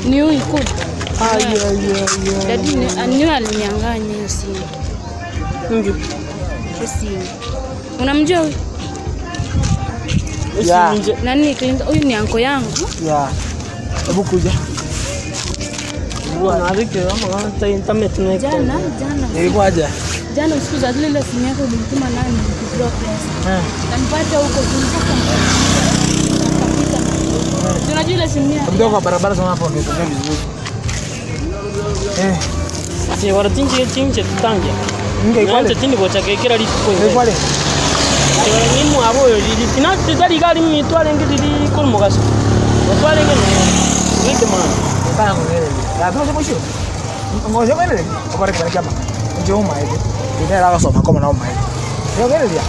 Ni huyu kuja. Dadi ni ni alinyang'anya hiyo simu. Ndio. Hiyo simu. Unamjua huyu? Yeah. Nani Clinton? Huyu ni anko yangu. Yeah. Hebu kuja. Jana jana Ilikuwaje? jana usiku za zile ile simu yako ulimtuma nani kutoa pesa. Eh. Kanipata huko mpaka nikapita. Si Unajua ile simu yako? Kutoka kwa barabara sana hapo ndio kuongea vizuri. Eh, Chigoro tinchi chinche tutangia. nge Nyanche ikwale. tindi gochakekera rituko. Ikwale. Chigoro ni mwabo oyo riri. Tina titari gari mitware ngiri kuri mugaso. Mutware ngene. Wike mwana. Kana ngene. Ya tu sio mwisho. Ngoja ngene. Okore kwa chama. Nje uma hivi. Ndio la soma kama na uma hivi. Ndio ngene ya.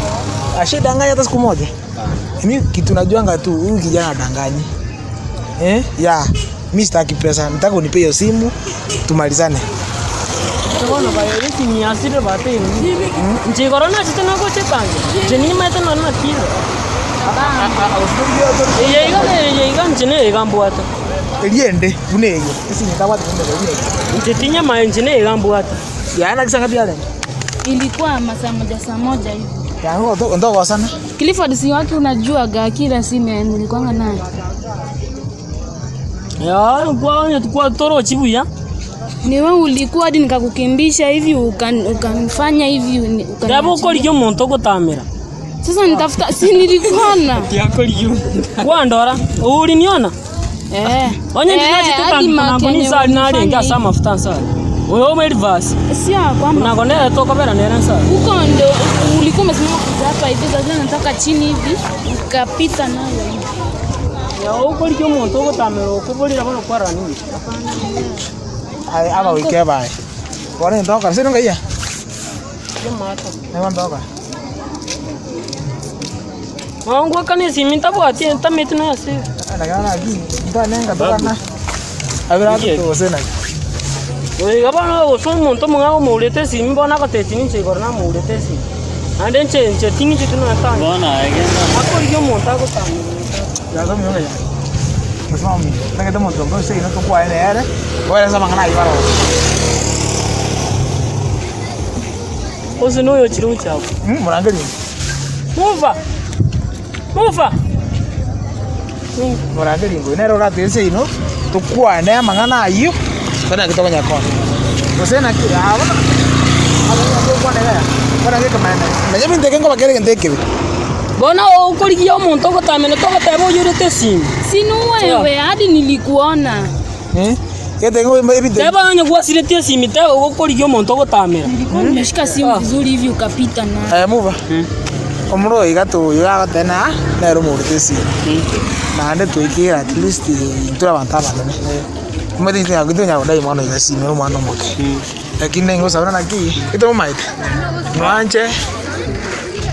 Ashidanganya hata siku moja. Mimi kitu najuanga tu huyu kijana adanganyi. Eh? Ya. Mimi sitaki pesa, nataka unipe hiyo simu tumalizane. Bono bayore sinyasire bate. Chigoro na chite nago chetange. Cheni maete no na tiro. Eye iga eye iga nchine iga mbwata. Eliende buneye. Isi nitawa tunde buneye. Nche ma nchine iga mbwata. Ya na kisanga pia leo. Ilikuwa masaa moja saa moja hivi. Ya ngo ndo sana. Clifford si wake unajuaga kila simu ya nilikuwanga naye. Ya kwa tukwa toro chibuya. Ni wewe ulikuwa hadi nikakukimbisha hivi ukan- ukanifanya hivi uni- ukaniachilia. Ndabo ukora omonto ogotamera. Sasa nitafuta si nilikuona. Kwandora uliniona? Eh. Onye Eh, ndinachite hadi tangi makenye kunango nisali narenga ulifanya ase amafuta nsali. Oyo omwe reverse. hivi. Sio kwamba Kunango nere tokobera nere nsali. huko ndo ulikuwa umesimama kuja hapa hivi sasa nataka chini hivi ukapita nayo hivi. Ya ukora omonto ogotamera okoborera bono kwarora nini? Ai aba wike bai. Kore ndoka sino ngaiya. Ndio ndoka. Wangu kanisa mintabwati ntameti nase. Anagana gi ndanenga ndokana. Abira tu sena. Oiga bono gose omonto omong'ao omourete esimi bono agoteti ninche igoro namourete esimi. Naende nche nche ting'inchete noetanga. Bona agenda Akorigia omonto agotamera. Ya so mimi ya. Msimamo mimi. Nanga tomo tongo sei no tukwa ene ere. Bora sama ngana ibaro. Ose noyo chiro chako. Murangeli. Muva. Muva. Murangeli ngo nero ra tese ino tukwa ene mangana ayo. Sana kitoka nyakona. Gose na ki ah bona. Aba kwa nega. Bona ke kamana. Menya minte kengo bakere kente kebe. Bona okorigia omonto ogotamera togoteba oyorete esimi. Si ni wewe hadi nilikuona. Eh? Kete ngo ebinte. Teba onye gwasirete esimi teba ogokorigia omonto ogotamera. Nilikuwa nimeshika simu vizuri hivi ukapita nayo. Eh muva. Omuro igatu yagotena nero murite si. Naende twikira at least tura abantu abanene. Mwete ntia gito nya kudai mwana igasi nero mwana moke. Lakini nengo sabana naki ito maite. Nwanche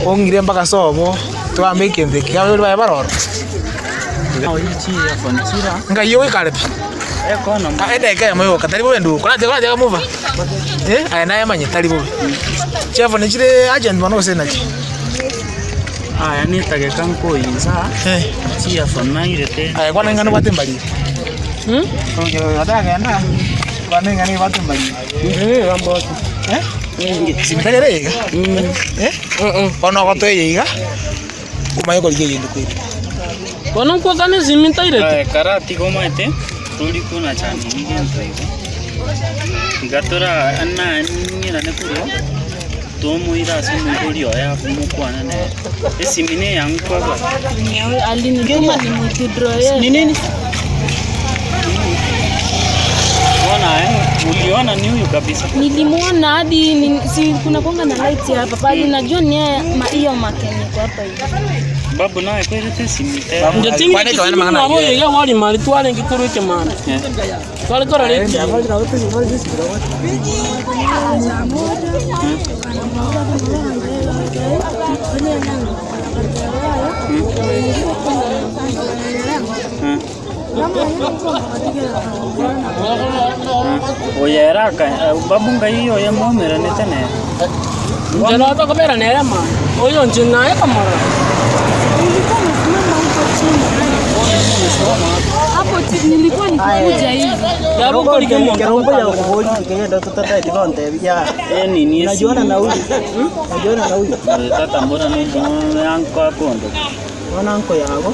ongire mpaka sobo twambe kende kya bari baroro. Nga yo ikare pi. ekona Ah ende kaya moyo katari bobe ndu. Kora kora kora muva. Eh aya naye manye tari bobe. Chefo ni chire agent mwana osena ki. aya nitageka nkoyinza Eh chiafone nairete aya kwana ngano batembalire. Hmm? Atagenda. Kwana ngano batembalire. Eh bambote. Eh? Simitagere iga. Eh? Ono gotoye iga. Kumaye korigia yindi kwiri. Bono nkwokana esimi ntairete. karati komaete turi kuna chani nigento igo tigatora nang'irane kurwa twomoira ase omoibori oye mokwana nere esimi neyangu kwabwate Alinituma ni withdraw yeye. Ni nini? Ona eh, uliona ni huyu kabisa. Nilimwona hadi ni, si kuna kwanga na light hapa pale, najua ni yeye ma hiyo makenye kwa hapa hivi. Babu nawe kwerete esimi tera. Nche ting'inchete mwabo iga wari mari twarenge korwa ekemanda. Tware torore eki. Oyeraka babu ngai oye mwomeranete nere. Inche notokobera nere mambia, oyo inche naye komorora. Nilikuwa nasimama huko chini. Hapo chini nilikuwa nikikuja hivi. Yabo nkorike omonto Kerombo ya agotanga. kubori kigenda tutataiti kontebia. Enini esimu. Unajiona na huyu. Unajiona na huyu. Tata mbona nungu anko akondo. Wana anko yako.